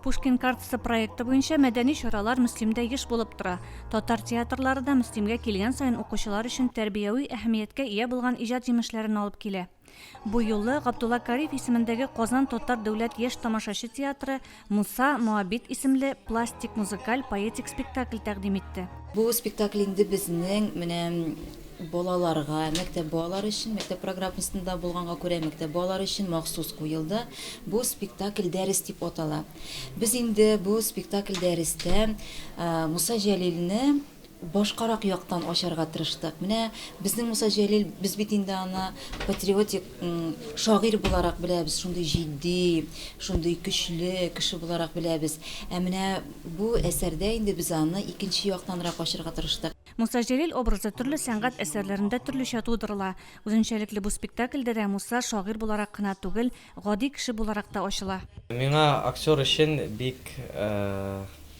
Пушкин картасы проекты буенча мәдәни чаралар Мөслимдә еш булып тора. Татар театрлары да Мөслимгә килгән саен укучылар өчен тәрбияви әһәмияткә ия булган иҗат җимешләрен алып килә. Бу юлы Габдулла Кариев исемендәге Казан татар дәүләт яшь тамашачы театры Муса Моабит исемле пластик музыкаль поэтик спектакль тәкъдим итте. Бу спектакль инде безнең менә балаларга, мәктәп балалары өчен, мәктәп программасында булганга күрә, мәктәп балалары өчен махсус куелды. Бу спектакль дәрес дип атала. Без инде бу спектакль дәрестә Муса Җәлилне башкарак яктан ачарга тырыштык. Менә безнең Муса Җәлил, без бит инде аны патриотик шагыйрь буларак беләбез, шундый җитди, шундый көчле кеше буларак беләбез. Ә менә бу әсәрдә инде без аны икенче яктанрак ачарга тырыштык. Муса Җәлил образы төрле сәнгать әсәрләрендә төрлечә тудырыла. Үзенчәлекле бу спектакльдә дә Муса шагыйрь буларак кына түгел, гади кеше буларак та ачыла. Миңа актер өчен бик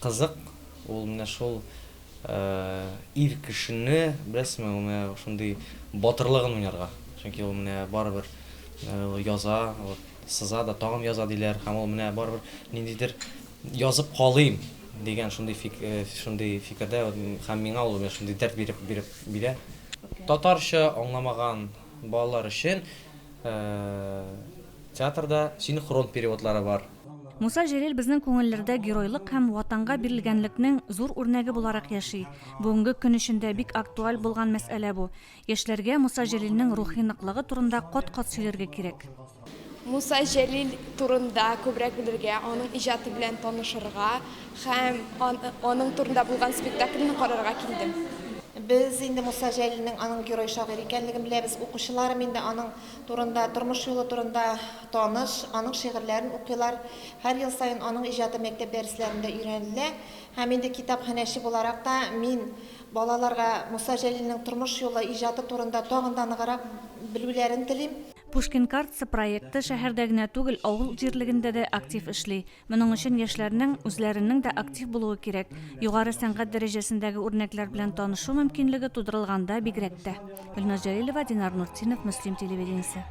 кызык, ул менә шул ир кешене, беләсезме, ул менә шундый батырлыгын уйнарга. Чөнки ул менә барыбер яза, вот, сыза да, тагын яза диләр, һәм ул менә барыбер ниндидер язып калыйм дигән шундый фик, шундый фикердә һәм миңа ул менә шундый дәрт биреп биреп бирә. Татарча аңламаган балалар өчен театрда синхрон переводлары бар. Муса Җәлил безнең күңелләрдә геройлык һәм Ватанга бирелгәнлекнең зур үрнәге буларак яши. Бүгенге көн өчен дә бик актуаль булган мәсьәлә бу. Яшьләргә Муса Җәлилнең рухи ныклыгы турында кат-кат сөйләргә кирәк. Муса Җәлил турында күбрәк белергә, аның иҗаты белән танышырга һәм аның турында булган спектакльне карарга килдем. Без инде Муса Җәлилнең аның герой-шагыйрь икәнлеген беләбез. Укучыларым инде аның турында, тормыш юлы турында таныш, аның шигырьләрен укыйлар. Һәр ел саен аның иҗаты мәктәп дәресләрендә өйрәнелә. Һәм инде китапханәче буларак та мин балаларга Муса Җәлилнең тормыш юлы, иҗаты турында тагын да ныграк белүләрен телим. Пушкин картасы проекты шәһәрдә генә түгел, авыл җирлегендә дә актив эшли. Моның өчен яшьләрнең үзләренең дә актив булуы кирәк. Югары сәнгать дәрәҗәсендәге үрнәкләр белән танышу мөмкинлеге тудырылганда бигрәк тә. Гөлназ Җәлилова, Динар Нуртдинов, Мөслим телевидениесе.